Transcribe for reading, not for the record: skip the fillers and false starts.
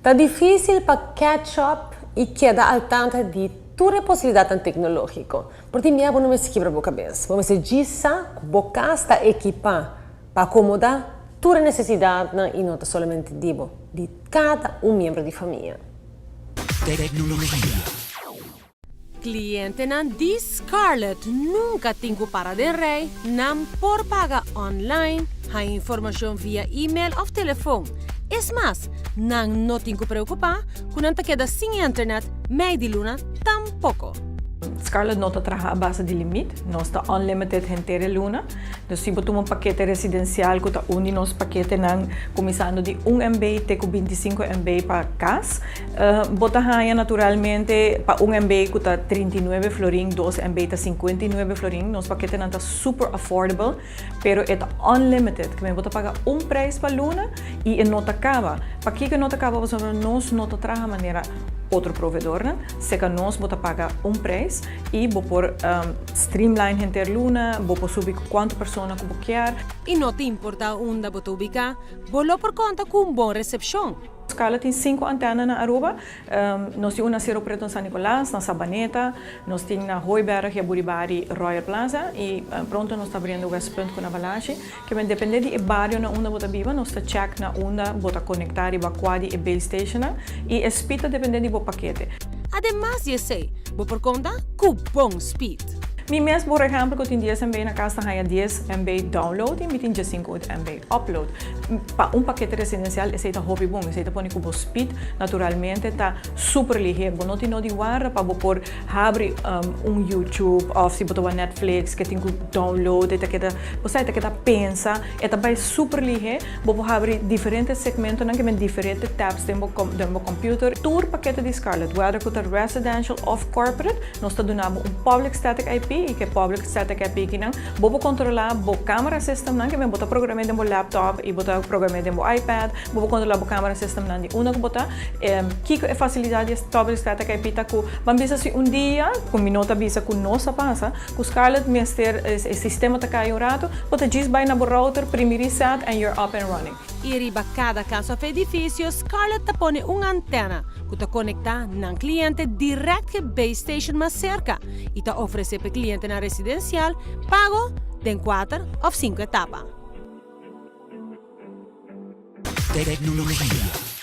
Ta difísil pa catch up i keda al tanto di tur e posibilidatnan teknológiko. Por tin bia bo no mester kibra bo kabes. Bo mester djis sa ku bo kas ta ekipá pa akomodá tur e nesesidatnan i no ta solamente di bo, di kada un miembro di famia. Teknologia. Klientenan di Scarlet nunka tin ku para den rei, nan por paga online, haña informashon via email òf telefon. Es mas, nan no tin ku preokupá ku nan ta keda sin internet mei di luna tampoko. Scarlet no ta traha a base di limit, nos ta unlimited henter e luna. Dus si bo tuma un pakete residensial ku ta un di nos paketenan kuminsando di un MB te ku 25 MB pa kas, Bo ta haña naturalmente pa un MB ku ta 39 florin, dos MB ta 59 florin. Nos paketenan ta super affordable, pero e ta unlimited. Ke men bo ta paga un prijs pa luna i e no ta kaba. Pakiko e no ta kaba? Pasobra nos no ta traha manera otro proveedornan. Seka nos bo ta paga un prijs i bo por streamline henter luna, bo por subi ku kuantu persona ku bo kier. I no ta importa unda bo ta ubiká, bo lo por konta ku un bon resepshon. Scala tin sinku antena na Aruba. Nos tin un na Cerro Preto na San Nicolas, na Sabaneta, nos tin na Hooiberg y Aburibari Royal Plaza y pronto nos ta abriendo Westpunt cu na Balashi. Ke men depende di e bario na unda bo ta biba, nos ta check na unda bo ta conecta riba cua di e base stationnan y e speed ta depende di bo pakete. Ademas di esey, bo por conta cu bon speed. Mi mes por ehempel cu tin 10 MB na cas ta haya 10 MB download y mi tin 15 MB upload. Pa un pakete residensial esei ta hopi bon, esei ta pone ku bo speed naturalmente ta super lihe. Bo no tin no di warda pa bo por habri un YouTube òf si bo ta wak Netflix ke tin ku download e ta keda bo sa e ta keda pensa e ta bai super lihe. Bo por habri diferente segmentonan ke men diferente tabs den bo den bo computer. Tur pakete di Scarlet whether ku ta residential òf corporate nos ta duna bo un public static IP i ke public static IP kinan Bo por kontrolá bo camera systemnan, ke men bo ta program'é den bo laptop i bo ta program'é den bo iPad, bo por kontrolá bo camera systemnan di unda ku bo ta. Kiko e fasilidat di e public static IP ta ku ban bisa si un dia, ku mi no ta bisa ku nos a pasa, ku Scarlett mester e sistema ta kai un ratu, bo ta djis bai na bo router, primi reset and you're up and running. I riba kada kas òf edifisio Scarlett ta pone un antena ku ta konektá nan kliente dirèkt ku e base station mas serka i ta ofresé pa e klientenan residensial pago den kuater òf sinku etapa. Teknologia.